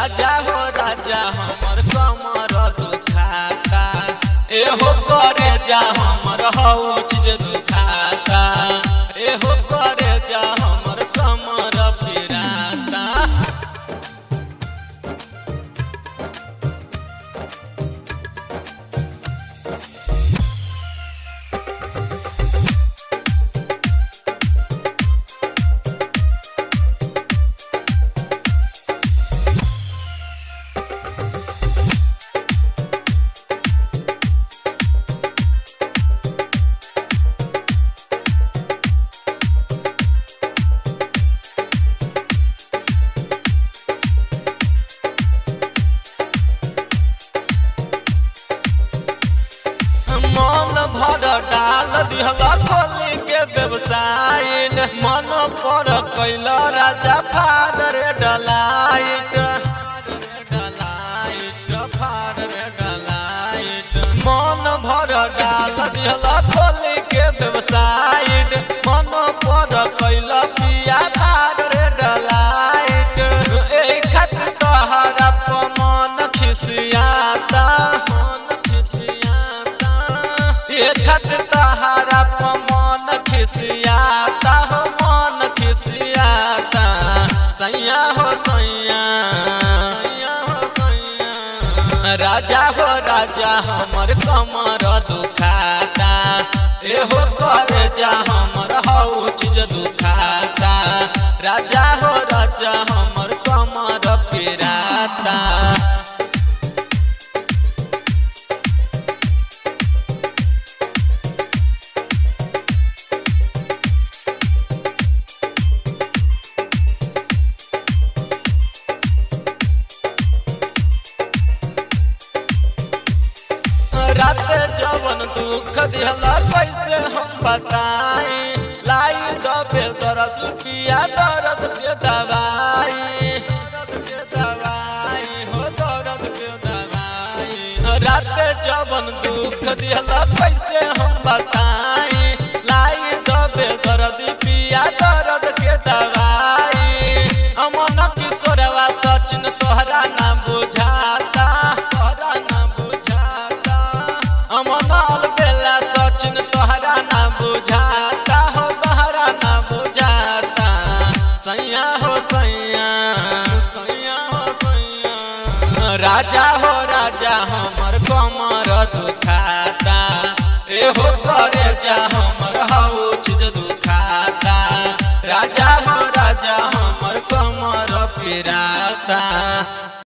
राजा हो राजा हमर कमर दुखाता, एहो करे जा हमर हौ चीज दुखाता, एहो करे जा हमर कमर पिराता। मन भर डाल दिहल खोली के व्यवसाय, मन पर कैल राजा फादर डलाइट, मन भर डाल दिहल खोली के व्यवसाय, मन पर कैल पिया फादर डलाइट। एहि खातिर तोहरा पर मन खिसियाता, मन खिसियाता, खातिर तहारा पर मन खिसियाता हो मन खिसियाता। सैया हो सैया, सैया हो सैया, राजा हो राजा हमर कमर दुखाता, एहो करे जा हमर हौ चीज दुखाता, राजा हो राजा हमर कमर पिराता। रात जवन दुख दिहला कैसे हम बताई, लाई दबे दर्द पिया दर्द के दवाई, दर्द के दवाई हो दर्द के दवाई। रात जवन दुख दिहला कैसे हम बताई, लाई दबे दर्द पिया दर्द के दवाई। अमन किशोरवा सचिन तोहरा ना बुझाता, तोहरा ना बुझाता, अमन अलबेला सचिन तोहरा ना बुझाता हो तोहरा ना बुझाता। सैया हो सैया, सैया हो सैया, राजा हो राजा हमर कमर दुखाता, एहो करे जा हमर